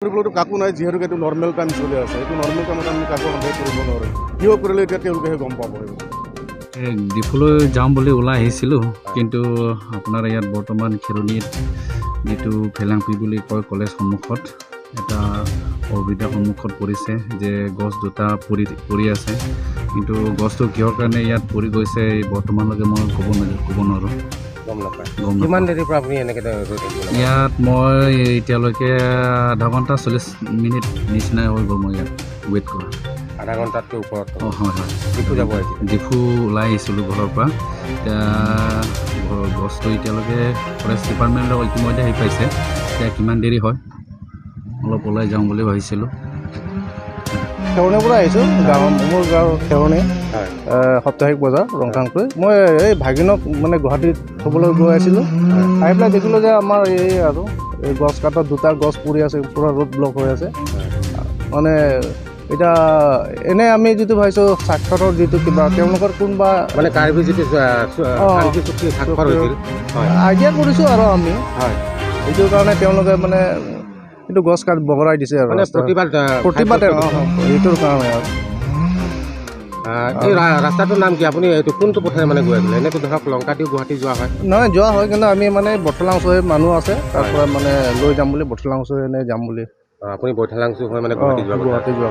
কৰিবলৈতো কাকো নাই, যিহেতুকে এইটো নৰ্মেল কাম চলি আছে। এইটো নৰ্মেল কামত আমি কাকো সন্দেহ কৰিব নোৱাৰোঁ। কিয় কৰিলে এতিয়া তেওঁলোকেহে গম পাব। এই ডিফুলৈ যাম বুলি ওলাই আহিছিলোঁ, কিন্তু আপোনাৰ ইয়াত বৰ্তমান খেৰণিত যিটো ভেলাংপি বুলি কয়, কলেজ সন্মুখত এটা অসুবিধাৰ সন্মুখত পৰিছে যে গছ দুটা পৰি পৰি আছে। কিন্তু গছটো কিহৰ কাৰণে ইয়াত পৰি গৈছে, বৰ্তমানলৈকে মই ক'ব নোৱাৰোঁ। গম নাপায়? গম কিমান নাপাওঁ। দেৰিৰ পৰা আপুনি এনেকৈ ৰৈ থাকিব লাগে? ইয়াত মই এতিয়ালৈকে আধা ঘণ্টা 40 মিনিট নিচিনাই হৈ গ'ল মই ইয়াত ৱেইট কৰা। আধা ঘণ্টাতকৈ ওপৰত? অঁ, হয়। ডিফু যাব আহিছিলে? ডিফু ওলাই আহিছিলোঁ ঘৰৰ পৰা। এতিয়া ঘৰৰ গছটো এতিয়ালৈকে ফৰেষ্ট ডিপাৰ্টমেণ্টৰ ইতিমধ্যে আহি পাইছে। এতিয়া কিমান দেৰি হয়, অলপ ওলাই যাওঁ বুলি ভাবিছিলোঁ। খেৰণিৰ পৰা আহিছোঁ। গাঁও, মোৰ গাঁও খেৰণি। সাপ্তাহিক বজাৰ ৰংথাংকৈ। মই এই ভাগিনক মানে গুৱাহাটীত থ'বলৈ গৈ আছিলোঁ। আহি পেলাই দেখিলোঁ যে আমাৰ এই আৰু এই গছ কাটাত দুটা গছ পৰি আছে, পূৰা ৰোড ব্লক হৈ আছে। মানে এতিয়া এনেই আমি যিটো ভাবিছোঁ, স্বাক্ষৰৰ যিটো কিবা তেওঁলোকৰ কোনোবা মানে কাৰ্বি যিটো শান্তি চুক্তি স্বাক্ষৰ হৈছিল, হয়। আইডিয়া কৰিছোঁ আৰু আমি এইটোৰ কাৰণে তেওঁলোকে মানে এইটো গছ কাট বগৰাই দিছে আৰু মানে ৰাস্তা। প্ৰতিবাদ প্ৰতিবাদে সাব্যস্ত। অঁ, এইটোৰ কাৰণে আৰু। এই ৰাস্তাটোৰ নাম কি? আপুনি এইটো কোনটো পথেৰে মানে গৈ আছিলে? এনেইতো ধৰক লংকা দি গুৱাহাটী যোৱা হয়। নহয়, যোৱা হয়, কিন্তু আমি মানে বঠলাংছ হৈ মানুহ আছে, তাৰ পৰা মানে লৈ যাম বুলি, বঠলাংছ হৈ এনে যাম বুলি। আপুনি বৈঠালাংচু হৈ মানে গুৱাহাটী যোৱা কথা? গুৱাহাটী যোৱা।